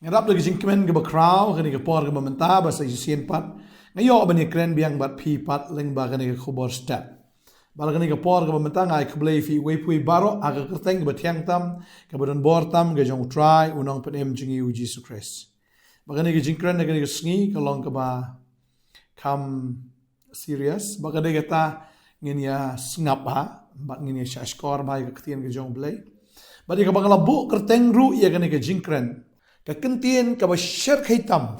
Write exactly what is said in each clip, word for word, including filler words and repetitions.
Nga dap da ka jingkmen kaba khraw ha kane ka por kaba mynta ba sa shisien pat nga ïoh ban ïakren biang bad phi pat lyngba kane ka khubor step. Bad ha kane ka por kaba mynta nga ai khublei phi uwei pa uwei baroh ha ka kyrteng kaba thiang tam, kaba donbor tam ka jong U Trai, U Nongpynim jong ngi U Jisu Khrist. Bad kane ka jingkren ha kane ka sngi ka long kaba kham serious, bad ka dei kata ngin ïa sngap bha bad ngin ïa shahshkor bha ïa ka ktien ka jong U Blei. Bad ïa kaba nga la buh kyrteng ruh ïa kane ka jingkren, ka kyntien kaba shyrkhei tam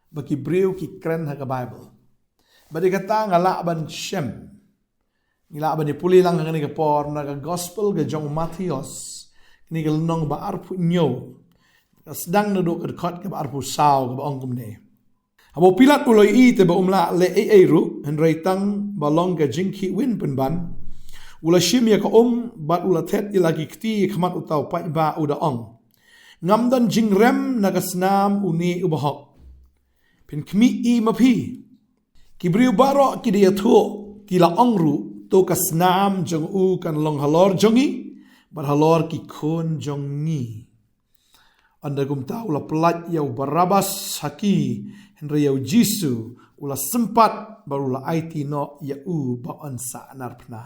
ba ki briew ki kren ha ka Baibl. Bad ïa kata nga lah ban shem, ngi lah ban ïa pule lang ha kane ka por na ka Gospel ka jong u Mathaios, kane ka lynnong ba arphew hynñiew, ka sdang naduh ka dkhot kaba arphew saw, kaba ong kumne: Haba u Pilat u la ïohi te ba um lah leh ei ei ruh hynrei tang ba long ka jingkhih win pynban, u la shim ïa ka um bad u la thet ïa la ki kti ha khmat uta u paidbah, u da ong: Ngam don jingrem na ka snam une u bahok. Phin khmih i ma phi. Ki briew baroh ki da ïathuh, ki la ong ruh: To ka snam jong u kan long halor jong ngi bad halor ki khun jong ngi. Ynda kumta u la pyllait ïa u Barabbas ha ki, hynrei ïa u Jisu u la sympat bad u la aiti noh ïa u ba yn sahnarphna.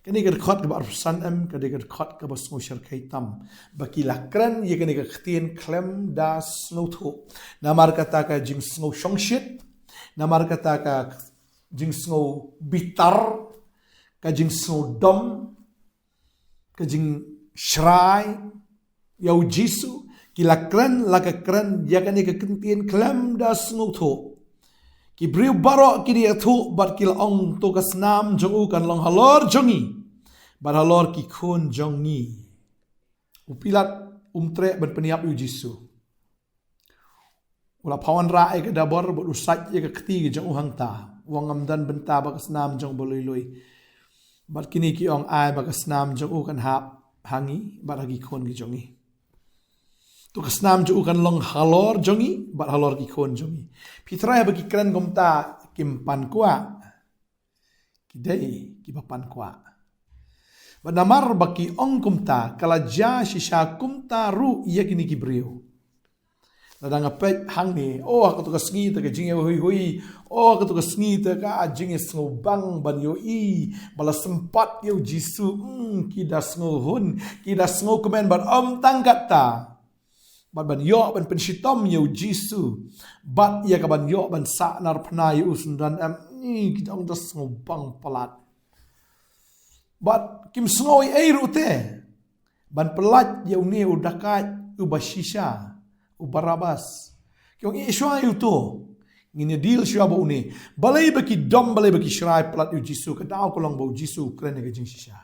Kane ka dkhot kaba arphew san em, ka dei ka dkhot kaba sngewshyrkhei tam ba ki la kren ïa kane ka ktien khlem da sngewthuh. Namar kata ka jingsngewshongshit, namar kata ka jingsngew bitar, ka jingsngewdom, ka jingshrai ïa u Jisu, ki la kren la ka kren ïa kane ka kyntien khlem da sngewthuh. Ki briew baroh ki da ïathuh bad ki la ong: To ka snam jong u kan long halor jong ngi bad halor ki khun jong ngi. U Pilat um treh ban pynïap ïa u Jisu. U la pha wanrah ïa ka dabor bad u sait ïa ka kti ka jong u hangta, u ong: Ngam don bynta bad ka snam jong u ba lui lui. Bad kine ki ong: Ai ba ka snam jong u kan hap ha ngi bad ha ki khun ki jong ngi. To ka snam jong u kan long halor jong ngi bad halor ki khun jong ngi. Phi tharai ba ki kren kumta kim pan kwah? Ki dei kiba pan kwah. Bad namar ba ki ong kumta, ka la jia shisha kumta ruh ïa kine ki briew. Lada nga peit hangne, oh, ha kato ka sngi te ka jingïahuihui, oh, ha kato ka sngi te ka jingïasngewbang ban ïohi ba la sympat ïa u Jisu, hmm, ki da sngewhun, ki da sngewkmen bad ym tang katta, bad ban ïoh ban pynshitom ïa u Jisu, bad ïa ka ban ïoh ban sahnarphna ïa u syndon em, ni ki da ong da sngewbang palat. Bad kim sngew ei ei ruh te ban pyllait ïa une u dakait uba shisha, u Barabbas. Ki ong, ïeh shuwa ïa uto, ngin ïa deal shuwa bad une. Balei ba ki dom, balei ba ki shrai palat ïa u Jisu? Ka daw ka long ba u Jisu u kren ïa ka jingshisha.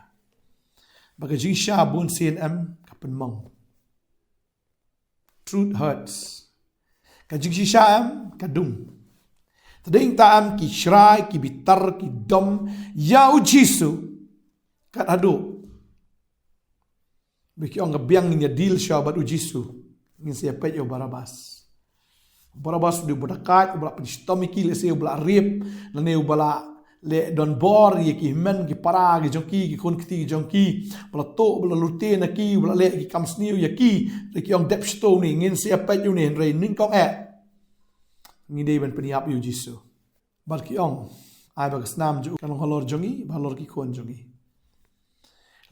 Ba ka jingshisha bunsien em, ka pynmong. Truth hurts. Ka jingshisha em, ka dung. Te dei ta em ki shrai, ki bitar, ki dom ïa u Jisu. Kat haduh ba ki ong ka biang ngin ïa deal shuwa bad u Jisu, ngin sa ïa peit ïa u Barabbas. Barabbas u dei uba dakait, uba la pynshitom ïa ki, lehse uba la rape, lane uba la leh donbor ïa ki hynmen ki para ki jong ki, ki khun kti ki jong ki, uba la tuh, uba la lute na ki, uba la leh ki kam sniew ïa ki. Hynrei ki ong dep shitom une, ngin sa ïa peit ïa une, hynrei nyngkong eh ngi dei ban pynïap ïa u Jisu. Bad ki ong, ai ba ka snam jong u kan long halor jong ngi bad halor ki khun jong ngi.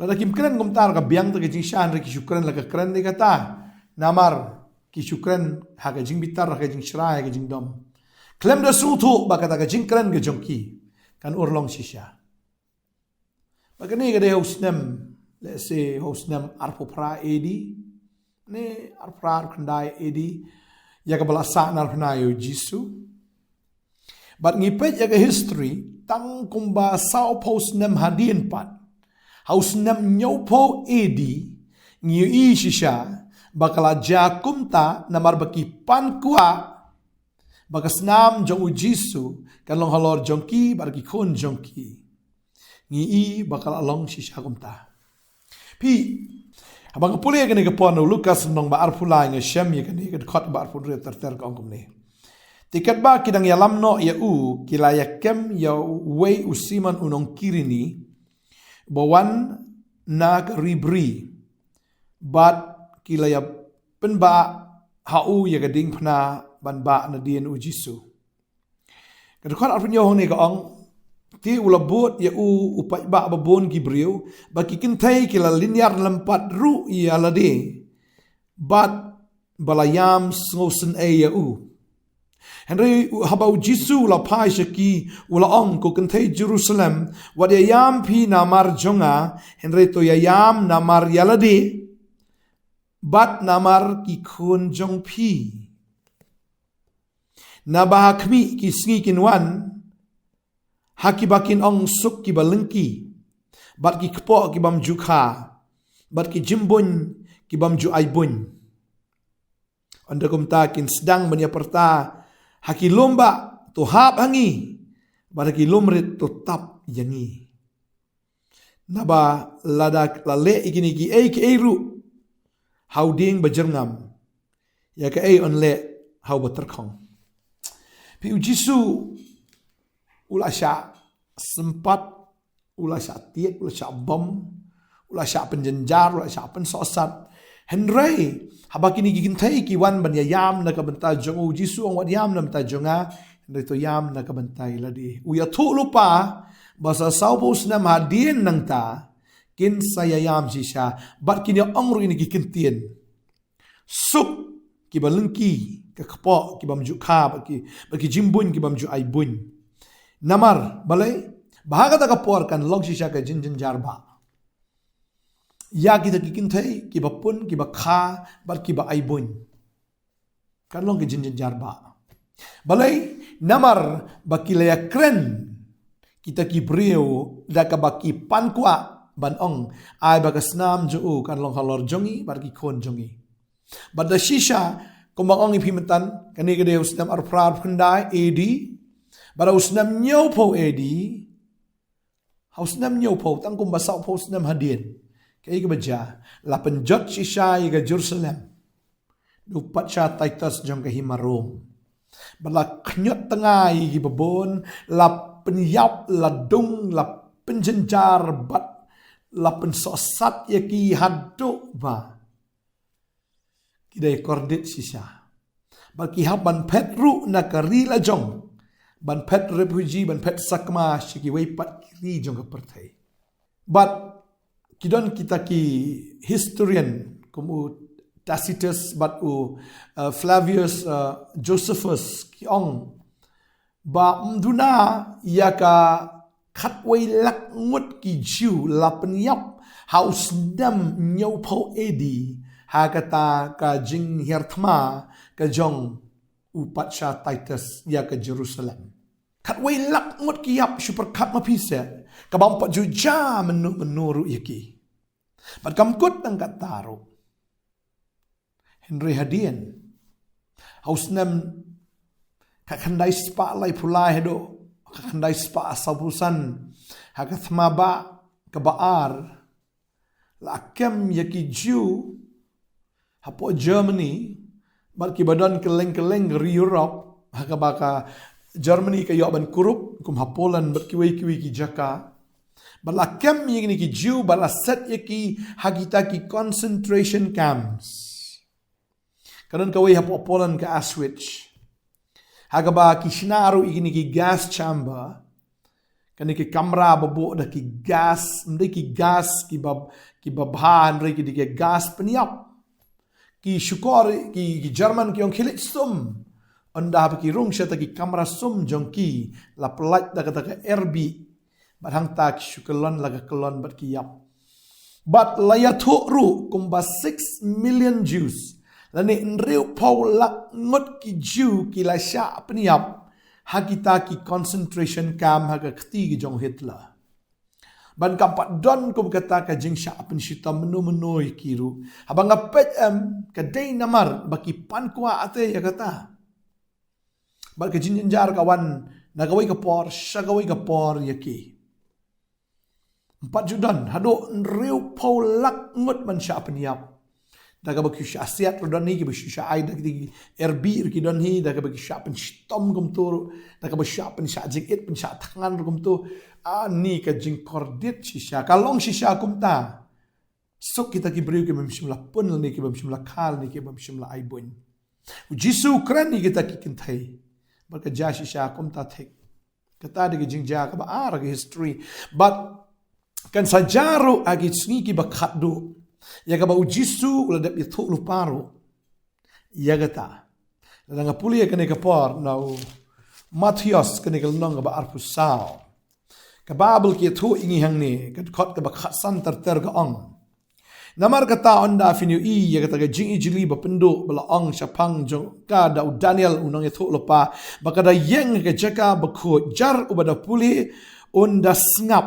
Lada kim kren kumta, ka biang te ka jingshisha, hynrei ki shu kren la ka kren dei kata. Namar ki shu kren ha ka jingbitar, ha ka jingshrai, ha ka jingdom, khlem da sngewthuh ba kata ka jingkren ka jong ki kan urlong shisha. Ba kane ka dei ha u snem, lehse ha u snem arphew phra A D, ne arphew phra, arphew khyndai A D, ïa kaba la sahnarphna ïa u Jisu. Bad ngi peit ïa ka history, tang kumba sawphew snem hadien pat, ha u snem hynñiewphew A D, ngi ïohi shisha ba ka la jia kumta namar ba ki pan kwah ba ka snam jong u Jisu kan long halor jong ki bad ki khun jong ki. Ngi i ba ka la long shisha kumta. Phi, haba nga pule ïa kane ka por na u Lukas lynnong ba arphew lai, nga shem ïa kane ka dkhot ba arphew hynriew ter ter, ka ong kumne: Te katba ki dang ïalam noh ïa u, ki la ïakem ïa uwei u Simon u nong Kirini, ba wan na ka ri bri. Bad ki la ïa pynbha ha u ïa ka diengphna ban bah nadien u Jisu. Ka dkhot arphew hynñiew hangne ka ong, te u la bud ïa u u paidbah ba bun ki briew, ba ki kynthei ki la lynñiar lympat ruh ïa lade, bad ba la ïam sngewsynei ïa u. Hynrei u, haba u Jisu u la phai sha ki, u la ong, ko kynthei Jerusalem, wat ïaïam phi namar jong nga, hynrei to ïaïam namar ïa lade, bad namar ki khun jong phi. Naba ha khmih ki sngi kin wan, ha kiba kin ong suk kiba lyngkhi, bad ki kpoh kibym ju kha, bad ki jingbuiñ kibym ju ai buiñ. Ynda kumta kin sdang ban ïa pyrta ha ki lum ba, to hap ha ngi, bad ha ki lum rit to tap ïa ngi. Naba lada la leh ïa kine kiei kiei ruh ha u dieng ba jyrngam, ïa kaei yn leh ha u ba tyrkhong? Phi, u Jisu u la shah sympat, u la shah tied, u la shah bom, u la shah pynjynjar, u la shah pynsohsat. Hynrei haba kine ki kynthei ki wan ban ïaïam na ka bynta jong u, Jisu u ong, wat ïam na bynta jong nga, hynrei to ïam na ka bynta ïa lade. U ïathuh lypa ba sa sawphew snem hadien nangta kin sa ïaïam shisha, bad kin ïa ong ruh ïa kine ki kyntien. Suk kiba lyngkhi, ka kpoh kibym ju kha, bad ki, bad ki jingbuiñ kibym ju ai buiñ. Namar balei? Ba ha kata ka por kan long shisha ka jingjynjar bah ïa kita ki kynthei kiba pun, kiba kha, bad kiba ai buiñ. Kan long ka jingjynjar bah. Balei? Namar ba ki la ïakren kita ki briew da kaba ki pan kwah ban ong, ai ba ka snam jong u kan long halor jong ngi bad ki khun jong ngi. Bad da shisha, kumba ong ïa phi mynta, kane ka dei u snem arphew phra, arphew khyndai A D, bad u snem hynñiewphew A D, ha u snem hynñiewphew, tang kumba sawphew snem hadien, kaei kaba jia? La pynjot shisha ïa ka Jerusalem da u patsha Titus jong ka hima Rom. Bad la khñiot tnga ïa kiba bun, la pynïap, la dung, la pynjynjar, bad la pynsohsat ïa ki haduh ba ki da ïakordit shisha. Bad ki hap ban phet ruh na ka ri la jong, ban phet refugee, ban phet sakma sha kiwei pat ki ri jong ka pyrthei. Bad ki don kita ki historian kum u Tacitus bad u, uh, Flavius, uh, Josephus, ki ong ba ym duna ïa ka khatwei lak ngut ki Jiw la pynïap ha u snem hynñiewphew A D, ha kata ka jinghiar thma ka jong u patsha Titus ïa ka Jerusalem. Khatwei lak ngut ki ïap, shu pyrkhat ma phi seh, kaba ym pat ju jia mynno mynno ruh ïa ki. Bad kam kut tang kata ruh. Hynrei hadien, ha u snem khatkhyndai spah laiphew lai haduh khatkhyndai spah sawphew san, ha ka thma bah kaba ar, la kem ïa ki Jiw hapoh Germany, bad kiba don kylleng kylleng ka ri Europe, ha kaba ka Germany ka ïoh ban kurup, kum ha Poland bad kiwei kiwei ki jaka. Bad la kem ïa kine ki Jiw, bad la set ïa ki ha kita ki concentration camps. Ka don kawei hapoh Poland, ka Auschwitz, ha kaba ki shna ruh ïa kine ki gas chamber, kane ki kamra ba buh da ki gas, ym dei ki gas kiba, kiba bha, hynrei ki dei ki gas pynïap. Ki shukor, ki, ki German ki ong khie leit sum. Ynda haba ki rung sha kata ki kamra sum jong ki, la pyllait da kata ka air bih, bad hangta ki shu kyllon la ka kyllon bad ki ïap. Bad la ïathuh ruh kumba six million Jews, lane hynriewphew lak ngut ki Jiw, ki la shah pynïap ha kita ki concentration camp ha ka kti ki jong Hitler. Bad kam pat don kum kata ka jingshah pynshitom mynno mynno ïa ki ruh. Haba nga peit, em, ka dei namar ba ki pan kwah ate ïa kata. Bad ka jingjynjar ka wan na kawei ka por sha kawei ka por ïa ki. Ym pat ju don haduh hynriewphew lak ngut ban shah pynïap. Da kaba ki shah siat ruh don hi, kiba shu shah ai da ki air bih ruh ki don hi, da kaba ki shah pynshitom kumto ruh, da kaba shah pynshah jingit, pynshah thngan ruh kumto. Ani ka jingkordit shisha, ka long shisha kumta. Suk kita ki briew kibym shym la pun lane kibym shym la kha lane kibym shym la ai buiñ. U Jisu u kren ïa kita ki kynthei. Bad ka jia shisha kumta thik. Kata dei ka jingjia kaba ar ha ka history. Bad kan sa jia ruh ha ki sngi kiba khatduh, ïa kaba u Jisu u la dep ïathuh lypa ruh ïa kata. Lada nga pule ïa kane ka por na u Mathaios kane ka lynnong kaba arphew saw. Ka Baibl ka ïathuh ïa ngi hangne, ka dkhot kaba khatsan ter ter ka ong: Namar kata, ynda phin ïohi ïa kata ka jingijli ba pynduh ba la ong shaphang jong ka da u Daniel u nongïathuh lypa, ba ka da ïeng ha ka jaka bakhuid, jar uba da pule un da sngap.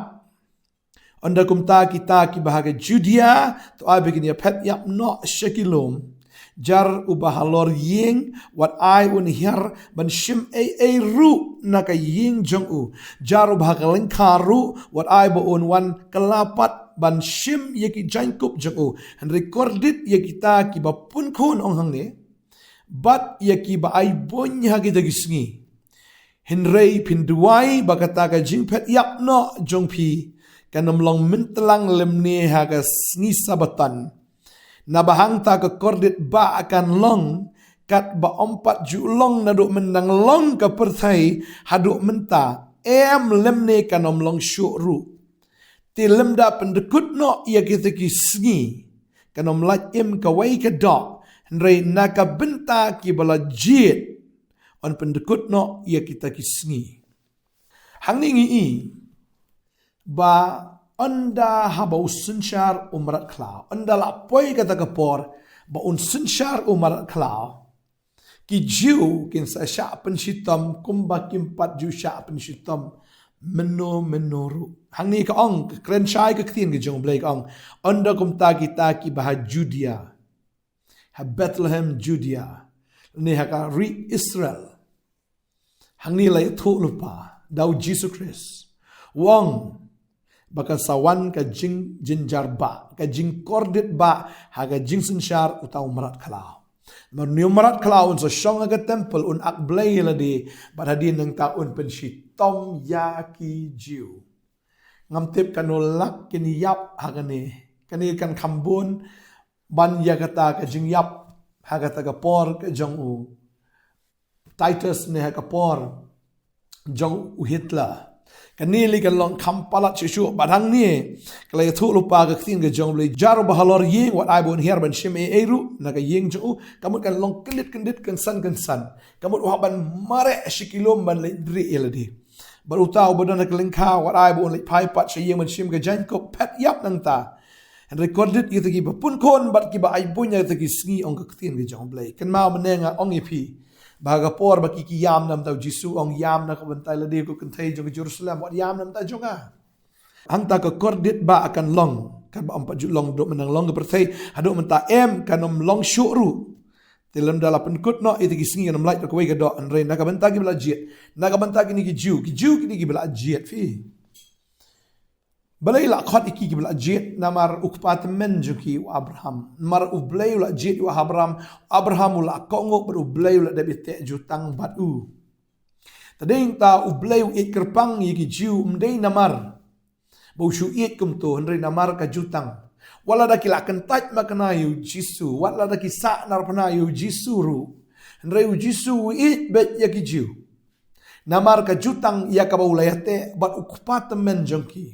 Ynda kumta, kita kiba ha ka Judia, to ai ba kin ïa phet ïap noh sha ki lum. Jar uba halor ïing, wat ai un hiar ban shim ei ei ruh na ka ïing jong u. Jar uba ha ka lyngkha ruh, wat ai ba un wan kylla pat ban shim ïa ki jaiñkup jong u. Hynrei kordit ïa kita kiba pun khun, ong hangne, bad ïa kiba ai buiñ ha kita ki sngi. Hynrei phin duwai ba kata ka jingphet ïap noh jong phi kan ym long myntlang lymne ha ka sngi Sabbaton. Naba hangta ka kordit ba kan long, katba ym pat ju long naduh myndang long ka pyrthei haduh mynta, em lymne kan ym long shuh ruh. Te lymda pyndkut noh ïa kita ki sngi, kan ym lait im kawei ka doh, hynrei na ka bynta kiba la jied yn pyndkut noh ïa kita ki sngi. Hangne ngi i ba ynda haba u synshar u mrad khlaw, ynda la poi kata ka por ba un synshar u mrad khlaw, ki Jiw kin sa shah pynshitom kumba kim pat ju shah pynshitom mynno mynno ruh. Hangne ka ong, ka kren shai ka ktien ka jong U Blei, ka ong: Ynda kumta, kita kiba ha Judia, ha Bethlehem Judia, ne ha ka ri Israel, hangne la ïathuh lypa da u Jisu Khrist, u ong ba kan sa wan ka jingjynjar bah, ka jingkordit bah ha ka jingsynshar uta u mrad khlaw. Namar une u mrad khlaw un sa shong ha ka temple, un ak blei ïa lade, bad hadien nangta un pynshitom ïa ki Jiw. Ngam tip katno lak kin ïap ha kane. Kane kan kham bun ban ïa kata ka jingïap ha kata ka por ka jong u Titus ne ha ka por jong u Hitler. Kane lei kan long kham palat shuh shuh, bad hangne ka la ïathuh lypa ka ktien ka jong U Blei: Jar uba halor ïing, wat ai ba un hiar ban shim ei ei ruh na ka ïing jong u. Ka mut kan long kyndit kyndit, kynsan kynsan. Ka mut u hap ban mareh sha ki lum ban leit rieh ïa lade. Bad uta uba don ha ka lyngkha, wat ai ba un leit phai pat sha ïing ban shim ka jaiñkup, phet ïap nangta. Hynrei kordit ïa kita kiba pun khun bad kiba ai buiñ ha kita ki sngi, ong ka ktien ka jong U Blei. Kynmaw mynne nga ong ïa phi ba ha ka por ba ki, ki ïam na bynta u Jisu, ong: Ïam na ka bynta lade, ko kynthei jong ka Jerusalem, wat ïam na bynta jong nga. Hangta ka kordit bah kan long, katba ym pat ju long naduh myndang long ka pyrthei haduh mynta, em kan ym long shuh ruh. Te lymda la pyndkut noh ïa kita ki sngi, kan ym lait kawei ka doh, hynrei na ka bynta kiba la jied, na ka bynta kine ki Jiw, ki Jiw kine kiba la jied, phi. Balei la khot ïa ki kiba la jied? Namar u kpa tymmen jong ki u Abraham. Namar U Blei u la jied ïa u Abraham, Abraham u la kohnguh bad U Blei u la dep ïateh jutang bad u. Te dei nangta U Blei u ïeit kyrpang ïa ki Jiw, ym dei namar ba u shu ïeit kumto, hynrei namar ka jutang. Wat lada ki la kyntait makna ïa u Jisu, wat lada ki sahnarphna ïa u Jisu ruh, hynrei u Jisu u ïeit beit ïa ki Jiw. Namar ka jutang ïa kaba u la ïateh bad u kpa tymmen jong ki.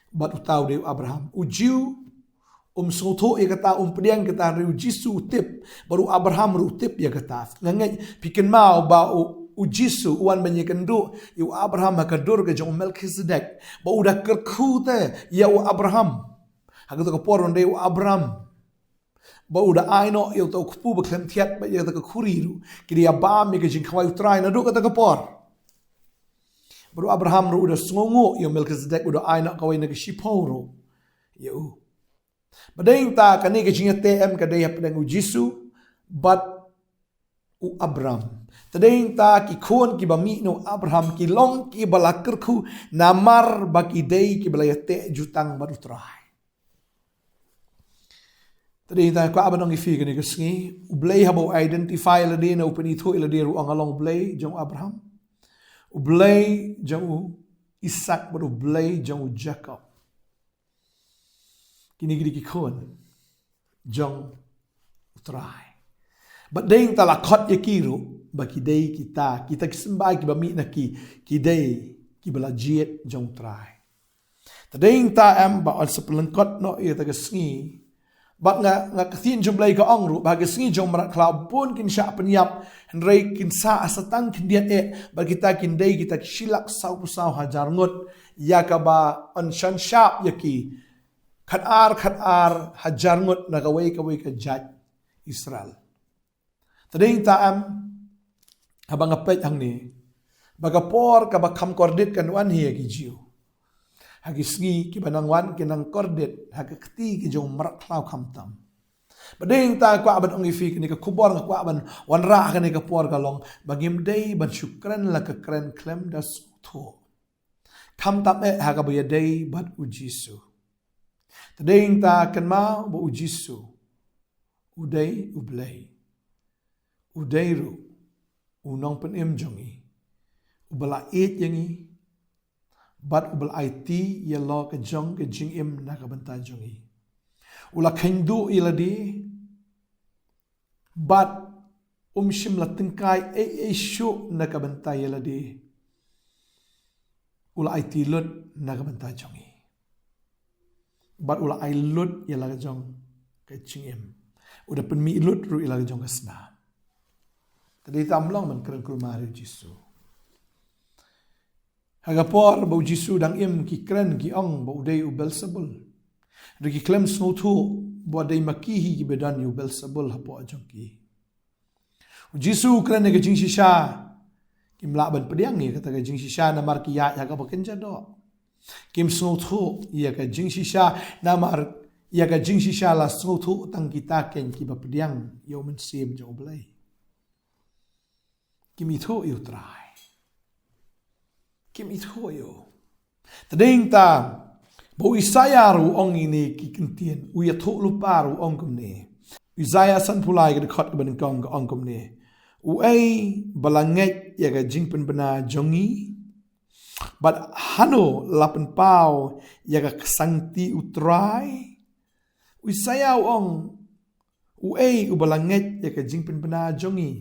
Bad uta u dei u Abraham. U Jiw um sngewthuh ïa kata, um pdiang kata, hynrei u Jisu u tip, bad u Abraham ruh u tip ïa kata. Nga ngeit phi kynmaw ba u, u Jisu u wan ban ïakynduh ïa u Abraham ha ka dur ka jong u Melkisedek, ba u da kyrkhu te ïa u Abraham. Ha kata ka por u dei u Abraham. Ba u da ai noh ïa uta u kpu ba khlem thiat bad ïa kata ka khuri ruh. Ki da ïabam ïa ka jingkhawai U Trai naduh kata ka por. Bad u Abraham ruh u da sngewnguh ïa u Melkisedek, u da ai noh kawei na ka shiphew ruh ïa u. Bad dei nangta kane ka jingïateh em ka dei hapdeng u Jisu bad u Abraham. Te dei nangta ki khun kiba mih na u Abraham ki long kiba la kyrkhu namar ba ki dei kiba la ïateh jutang bad U Trai. Te dei nangta nga kwah ban ong ïa phi kane ka sngi, U Blei haba u identify ïa lade ne u pynithuh ïa lade ruh, u ong nga long U Blei jong u Abraham, U Blei jong u Isak bad U Blei jong u Jakob. Kine ki dei ki khun jong U Trai. Bad dei ta la khot ïa ki ruh ba ki dei kita, kita ki symbai kiba mih na ki, ki dei kiba la jied jong Trai. Te dei ta em ba yn sa pynlyngkot noh ïa kata ka sngi. Bad nga, nga ktien jong Blei ka ong ruh ba ka sngi jong mrad khlaw bun kin shah pynïap, hynrei kin sah sa tang khyndiat eh, bad kita kin dei kita ki shilak sawphew saw hajar ngut, ïa kaba yn shan shap ïa ki khat ar khat ar hajar ngut na kawei kawei ka jait Israel. Te dei ta em, haba nga peit hangne ba ka por kaba kham kordit kan wan hi ïa ki Jiw. Ha ki sngi kiba nang wan kin nang kordit ha ka kti ki jong mrad khlaw khamtam. Bad dei ta kwah ban ong ïa phi kane ka khubor nga kwah ban wanrah ha kane ka por ka long ba ngim dei ban shu kren la ka kren khlem da sngewthuh, khamtam eh ha kaba ïadei bad U Jisu. Te dei ta kynmaw ba U Jisu u dei U Blei, u dei ruh u Nongpynim jong ngi, uba la ïeit ïa ngi, bad uba la aiti ïa la ka jong ka jingim na ka bynta jong ngi. U la kheiñ duh ïa lade, bad um shym la tyngkai ei ei shuh na ka bynta ïa lade. U la aiti lut na ka bynta jong ngi, bad u la ai lut ïa la ka jong ka jingim. U da pynmih lut ruh ïa la ka jong ka snam. Te dei ta em long ban kren kulmar ïa U Jisu. Ha ka por ba U Jisu dang im ki kren ki ong ba u dei u Belsebul. Hynrei ki khlem sngewthuh ba dei ma ki hi kiba don ïa u Belsebul hapoh jong ki. U Jisu u kren ïa ka jingshisha. Kim lah ban pdiang ïa kata ka jingshisha namar ki ïaid ha kaba kynja doh. Kim sngewthuh ïa ka jingshisha namar ïa ka jingshisha la sngewthuh tang kita keiñ kiba pdiang ïa U Mynsiem jong U Blei. Kim ithuh ïa U Trai. Kim ithuh ïa u. Te dei ta ba u Isaïah ruh u ong ïa kine ki kyntien, u ïathuhlypa ruh u ong kumne. Isaïah sanphew lai ka dkhot kaba nyngkong ka ong kumne. Uei ba la ngeit ïa ka jingpynbna jong ngi, bad hano la pynpaw ïa ka ksangti U Trai? U Isaïah u ong, uei uba la ngeit ïa ka jingpynbna jong ngi?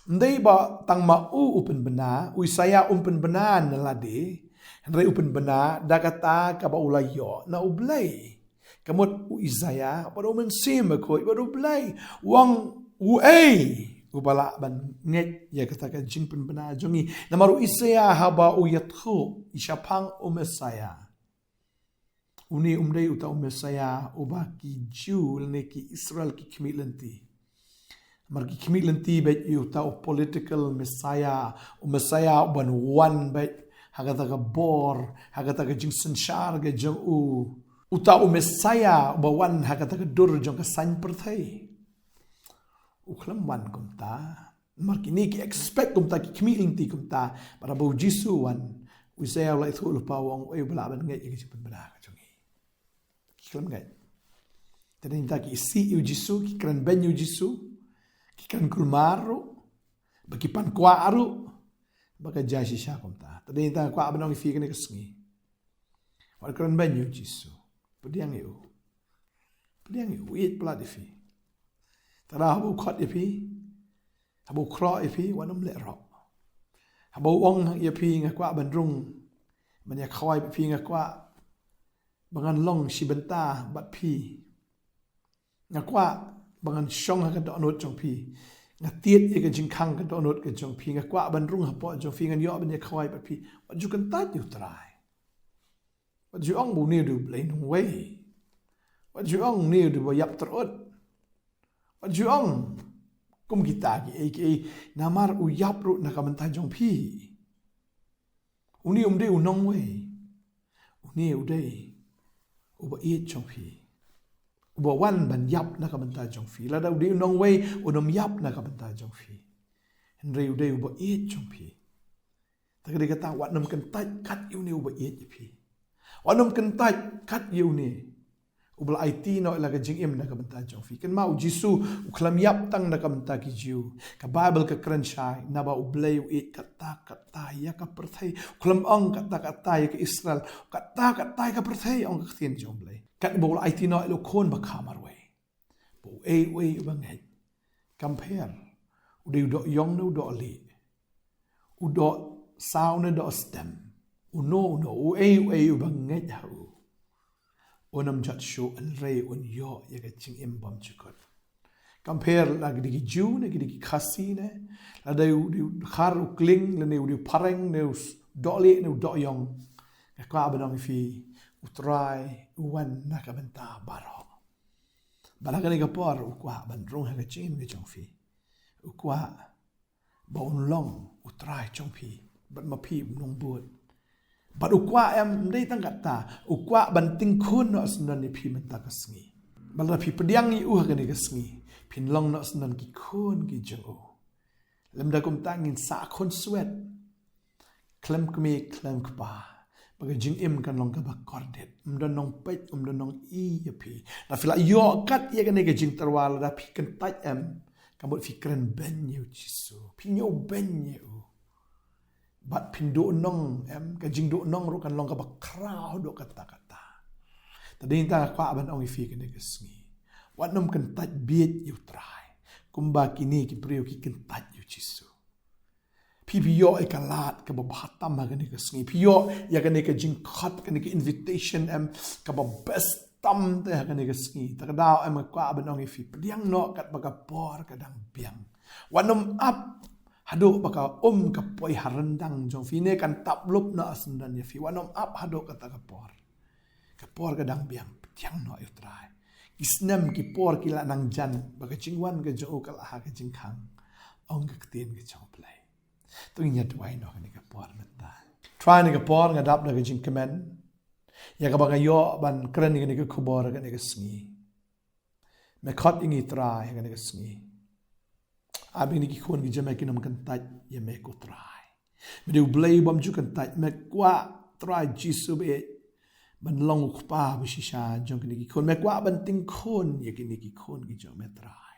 Ym dei ba tang ma u u pynbna, u Isaïah um pynbna na lade, hynrei u pynbna da kata kaba u la ïoh na U Blei. Ka mut u Isaïah bad U Mynsiem Bakhuid bad U Blei u ong, uei uba lah ban ngeit ïa kata ka jingpynbna jong ngi? Namar u Isaïah haba u ïathuh ïa shaphang u Messiah, une um dei uta u Messiah uba ki Jiw lane ki Israel ki khmih lynti. Namar ki khmih lynti beit ïa uta u political Messiah, u Messiah uban wan beit ha kata ka bor, ha kata ka jingsynshar ka jong u. Uta u Messiah uba wan ha kata ka dur jong ka saiñ pyrthei. U khlem wan kumta. Namar kine ki expect kumta, ki khmih lynti kumta. Bad haba u Jisu u wan, u Isaïah u la ïathuhlypa u ong, uei uba lah ban ngeit ïa ka jingpynbna ka jong ngi? Ki khlem ngeit. Te dei ta ki isih ïa u Jisu, ki kren beiñ ïa u Jisu, ki kren kulmar ruh, ba ki pan kwah ruh ba ka jia shisha kumta. Te dei ta kwah ban ong ïa phi kane ka sngi, wat kren beiñ ïa u Jisu. Pdiang ïa u. Pdiang ïa u, u ïeit palat ïa phi. Te haba u khot ïa phi, haba u khroh ïa phi, wat nym lehroh. Haba u ong ïa phi, nga kwah ban rung ban ïakhawai bad phi, nga kwah ba ngan long shi bynta bad phi, nga kwah ba ngan shong ha ka dohnud jong phi, nga tied ïa ka jingkhang ka dohnud ka jong phi, nga kwah ban rung hapoh jong phi, ngan ïoh ban ïakhawai bad phi. Wat ju kyntait ïa u Trai. Wat ju ong ba une u dei u Blei nongwei. Wat ju ong une u dei uba ïap tyrut. Wat ju ong kum kita kiei kiei, namar u ïap ruh na ka bynta jong phi. Une um dei u nongwei. Une u dei uba ïeit jong phi, uba wan ban ïap na ka bynta jong phi. Lada u dei u nongwei, un ym ïap na ka bynta jong phi. Hynrei u dei uba ïeit jong phi. Te ka dei kata, wat nym kyntait kat ïa une uba ïeit ïa phi. Wat nym kyntait kat ïa une uba la aiti noh ïa la ka jingim na ka bynta jong phi. Kynmaw, u Jisu u khlem ïap tang na ka bynta ki Jiw. Ka Baibl ka kren shai, naba U Blei u ïeit katta katta ïa ka pyrthei. U khlem ong katta katta ïa ka Israel, katta katta ïa ka pyrthei, ong ka ktien jong U Blei. Katba u la aiti noh ïa la u Khun bakha marwei, ba uei uei uba ngeit Kam pher u dei u doh ïong ne u doh lieh, u doh saw ne doh stem, uno uno, uei uei uba ngeit ha u, un ym jot shuh hynrei un ïoh ïa ka jingim bymjukut. Kam pher la ki dei ki Jiw ne ki dei ki Khasi ne, la dei u dei u Dkhar u Kling lane u dei u Phareng ne u s-, doh lieh ne u doh ïong. Nga kwah ban ong ïa phi, U Trai u wan na ka bynta baroh. Bad ha kane ka por u kwah ban rung ha ka jingim ka jong phi. U kwah ba un long U Trai jong phi, bad ma phi u nongbud. Bad u kwah em, ym dei tang katta, u kwah ban tyngkhun noh syndon ïa phi mynta ka sngi. Bad lada phi pdiang ïa u ha kane ka sngi, phin long noh syndon ki khun ki jong u. Lymda kumta ngin sah khun swet khlem kmie khlem kpa, ba ka jingim kan long kaba kordit. Ym don nongpeit, ym don nongi ïa phi. Lada phi la ïoh kat ïa kane ka jingtyrwa, lada phi kyntait em, ka mut phi kren beiñ ïa U Jisu, phi ñiew beiñ ïa u. Bad phin duh nong em, ka jingduh nong ruh kan long kaba khraw haduh katta katta. Te dei nangta nga kwah ban ong ïa phi kane ka sngi, wat nym kyntait bieit ïa U Trai kumba kine ki briew ki kyntait ïa U Jisu. Phi, phi ïoh ïa ka lad kaba bha tam ha kane ka sngi. Phi ïoh ïa kane ka jingkhot, kane ka invitation em, kaba best tam te ha kane ka sngi. Te ka daw em nga kwah ban ong ïa phi, pdiang noh katba ka por ka dang biang. Wat nym ap haduh ba ka um ka poi ha ryndang jong phi ne kan tap lup noh syndon ïa phi. Wat nym ap haduh kata ka por. Ka por ka dang biang, pdiang noh ïa U Trai. Ki snem ki por ki la nang jan, ba ka jingwan ka jong u ka la ha ka jingkhang, ong ka ktien ka jong U Blei. To ngin ïa duwai noh kane ka por mynta. Trai, ha kane ka por nga dap da ka jingkmen ïa kaba nga ïoh ban kren ïa kane ka khubor ha kane ka sngi. Me khot ïa ngi Trai ha kane ka sngi. Ap ïa kine ki khun ki jong me kin ym kyntait ïa me ko Trai. Me dei U Blei bym ju kyntait. Me kwah Trai Jisu ba ïeit ban long U Kpa ba shisha jong kine ki khun. Me kwah ban tyngkhun ïa kine ki khun ki jong me Trai.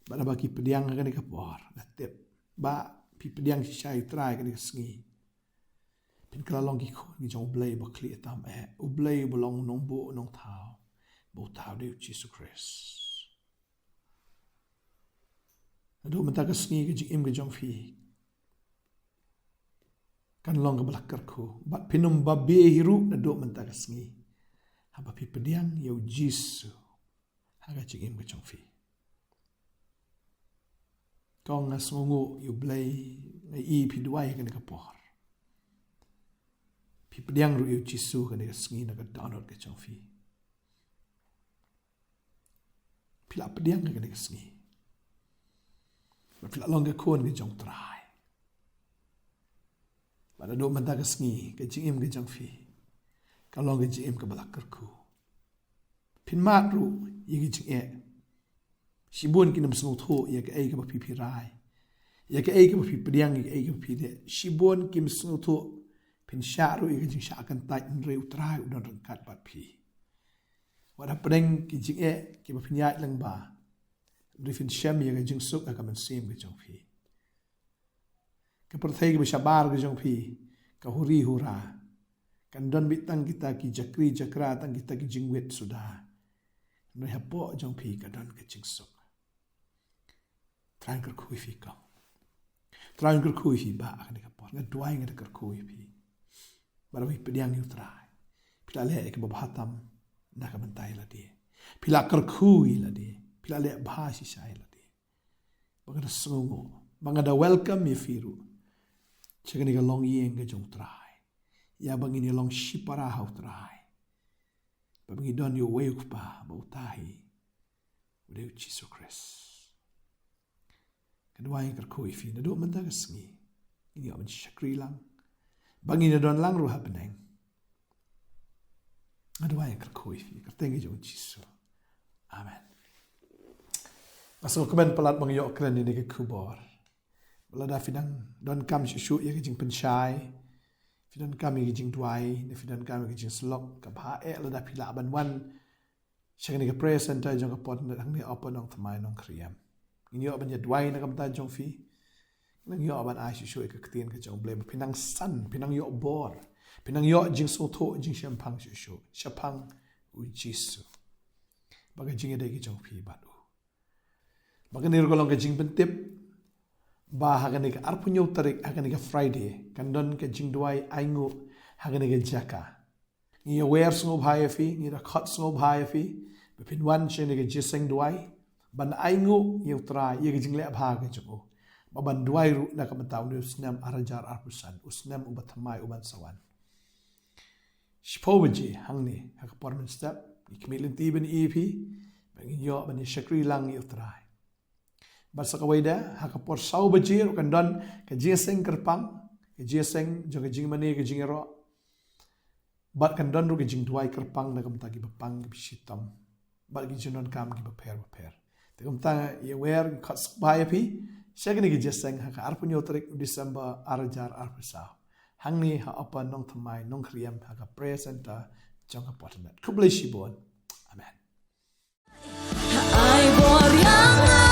Bad haba ki pdiang ha kane ka por, nga tip ba phi pdiang shisha ïa U Trai ha kane ka sngi, phin kylla long ki khun ki jong U Blei ba khlieh tam eh, U Blei ba long u nongbuh u nongthaw, ba uta u dei U Jisu Khrist. Naduh mynta ka sngi ka jingim ka jong phi kan long kaba la kyrkhu, bad phin ym babe hi ruh naduh mynta ka sngi, haba phi pdiang ïa U Jisu ha ka jingim ka jong phi. Kong, nga sngewnguh ïa U Blei, nga i phi duwai ha kane ka por. Phi pdiang ruh ïa U Jisu ha kane ka sngi na ka dohnud ka jong phi. Phi la pdiang ha kane ka sngi, bad phi la long ka khun ka jong U Trai. Bad naduh mynta ka sngi ka jingim ka jong phi kan long ka jingim kaba la kyrkhu. Phin mad ruh ïa ki jingeh. Shibun kin ym sngewthuh ïa kaei kaba phi, phi rai, ïa kaei kaba phi pdiang, ïa kaei kaba phi leh. Shibun kim sngewthuh. Phin shah ruh ïa ka jingshah kyntait, hynrei U Trai u don ryngkat bad phi. Wat hapdeng ki jingeh kiba phin ïaid lyngba, hynrei phin shem ïa ka jingsuk ha ka mynsiem ka jong phi. Ka pyrthei kaba shabar ka jong phi, ka huri hura, kan don beit tang kita ki jakri jakra, tang kita ki jingwit suda. Hynrei hapoh jong phi ka don ka jingsuk. Trai un kyrkhu ïa phi kong. Trai un kyrkhu ïa phi bah ha kane ka por. Nga duwai, nga da kyrkhu ïa phi. Bad haba phi pdiang ïa U Trai, phi la leh ïa kaba bha tam na ka bynta ïa lade. Phi la kyrkhu ïa lade. Phi la leh bha shisha ïa lade. Ba nga da sngewnguh, ba nga da welcome ïa phi ruh sha kane ka longïing ka jong U Trai, ïa ba ngin ïa long shipara ha U Trai, ba ngin don ïa uwei U Kpa, ba uta hi u dei U Jisu Khrist. Nga duwai, nga kyrkhu ïa phi naduh mynta ka sngi, ngin ïoh ban shakri lang, ba ngin ïa don lang ruh ha bneng. Nga duwai, nga kyrkhu ïa phi ha ka kyrteng ka jong U Jisu. Amen. Nga sngewkmen palat ba nga ïoh kren ïa kane ka khubor. Lada phi dang donkam shuh shuh ïa ka jingpynshai, phi donkam ïa ka jingduwai, ne phi donkam ïa ka jingsyllok, kaba eh lada phi lah ban wan sha kane ka prayer center jong ka Pop Nat hangne hapoh Nongthymmai Nongkhriem. Ngin ïoh ban ïa duwai na ka bynta jong phi. Ngin ïoh ban ai shuh shuh ïa ka ktien ka jong U Blei ba phi nang san, phi nang ïoh bor, phi nang ïoh jingsngewthuh, jingshemphang shuh shuh shaphang U Jisu, ba ka jingïadei ka jong phi bad u. Ba kane ruh ka long ka jingpyntip ba ha kane ka arphew hynñiew tarik, ha kane ka Friday, kan don ka jingduwai ainguh ha kane ka jaka. Ngi ïawer sngewbha ïa phi, ngi da khot sngewbha ïa phi ba phin wan sha kane ka jingïaseng duwai ban ainguh ïa U Trai ïa ka jingleh bha ka jong u, ba ban duwai ruh na ka bynta une u snem ar hajar arphew san, u snem uba thymmai uban sa wan. Shiphew baje hangne ha ka por mynstep ngi khmih lynti ban ïa phi, ba ngin ïoh ban ïa shakri lang ïa U Trai. Bad sa kawei de ha ka por saw baje ruh kan don ka jingïaseng kyrpang, ka jingïaseng jong ka jingmane ka jingïaroh. Bad kan don ruh ka jingduwai kyrpang na ka bynta kiba pang, kiba shitom bad ki jingdonkam kiba pher bapher. Te kumta ïawer, ngi khot sngewbha ïa phi sha kane ka jingïaseng ha ka arphew hynñiew tarik u December ar hajar arphew saw, hangne ha Upper Nongthymmai Nongkhyriem ha ka Prayer Center jong ka Paternet. Khublei shibun. Amen. Ai bor ïa nga,